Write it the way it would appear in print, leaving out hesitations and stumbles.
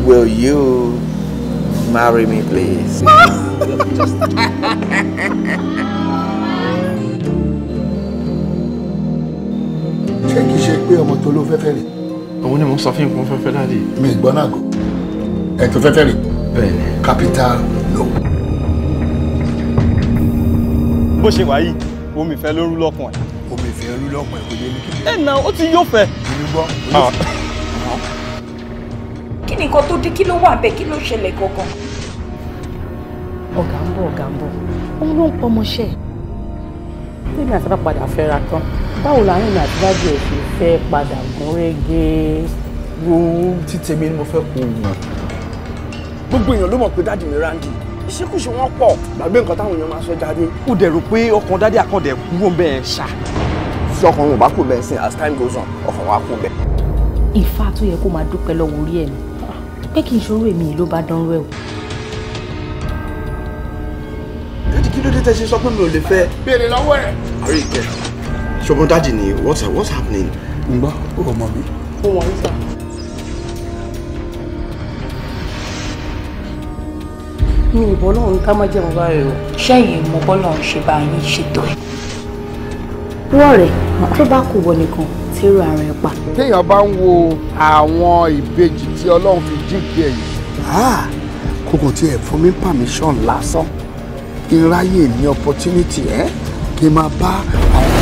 Will you marry me, please? Ṣé kìí ṣe pé ọmọ tó ló fẹ́ fẹ́ rè? Òun ni mo sọ fún ìpín fẹ́fẹ́ daddy. Mi ìgbọ́n náà gò. Ẹ̀ tó fẹ́fẹ́ rè? Bẹ́ẹ̀ni. Capital no. Bó ṣe wà yìí, omi ìfẹ́ ló rú lọ́kàn ẹ̀. Omi ìfẹ́ rú lọ́kàn ẹ̀ kò yé mi kí ni. Ẹ nà ó ti yóò fẹ́. Èmi gbọ́. Kí ni nǹkan tó dé? Kí ló wà bẹ́ẹ̀? Kí ló ṣẹlẹ̀ gangan? Ọ̀gá ń bọ̀, ọ̀gá ń bọ̀, òun ló ń pọmọṣẹ́. Tèmi àti bá padà fẹ́ra tán, báwo làárín mi àti dájú ẹ̀ ṣe fẹ́ padà gún régé? Wo títẹ̀mí ni mo fẹ́ kó wù. Gbogbo èèyàn ló mọ̀ pé daddy mi ráńdì. Ìṣekúṣe wọn pọ̀. Gbàgbé nǹkan táwọn èèyàn máa sọ jáde. Ó dẹ̀ rò pé ọkàn daddy àkàndẹ̀ kúrò bẹ́ẹ̀ ṣá. Tí ọkàn wọn ò bá kú bẹ́ẹ̀ sìn, as time goes on, ọkàn wa kú bẹ́ẹ̀. Ìfà tó yẹ kó máa dúpẹ́ lọ́wọ́ orí ẹ̀ ni pé kí n ṣòro èmi ló bá dánrú ẹ̀ wò. Daddy, kí ló dé tẹ́ ṣe sọ pé mi ò lè fẹ́? Béèrè lọ́wọ́ ẹ̀. Àríkẹ́, ṣùgbọ́n daddy ni what's happening? Ń gbọ́, ó mọ̀ mi. Ó wọ̀nyí sà. Mi ìbọn náà ń ká má jẹun báyìí o. Ṣẹ́yìn mo bọ́lọ̀ ń ṣe bá yín ṣètò ẹ̀. Wọ́n rẹ̀ tó bá kù wọ nìkan tí èrò ara ẹ̀ pa. Téèyàn bá ń wo àwọn ìbejì tí Ọlọ́run fi jíǹkí ẹ̀ yìí. Kókò tí ẹ̀ fún mi permission lásán. Kí n ráyè ní opportunity ẹ̀ kí n máa bá àwọn.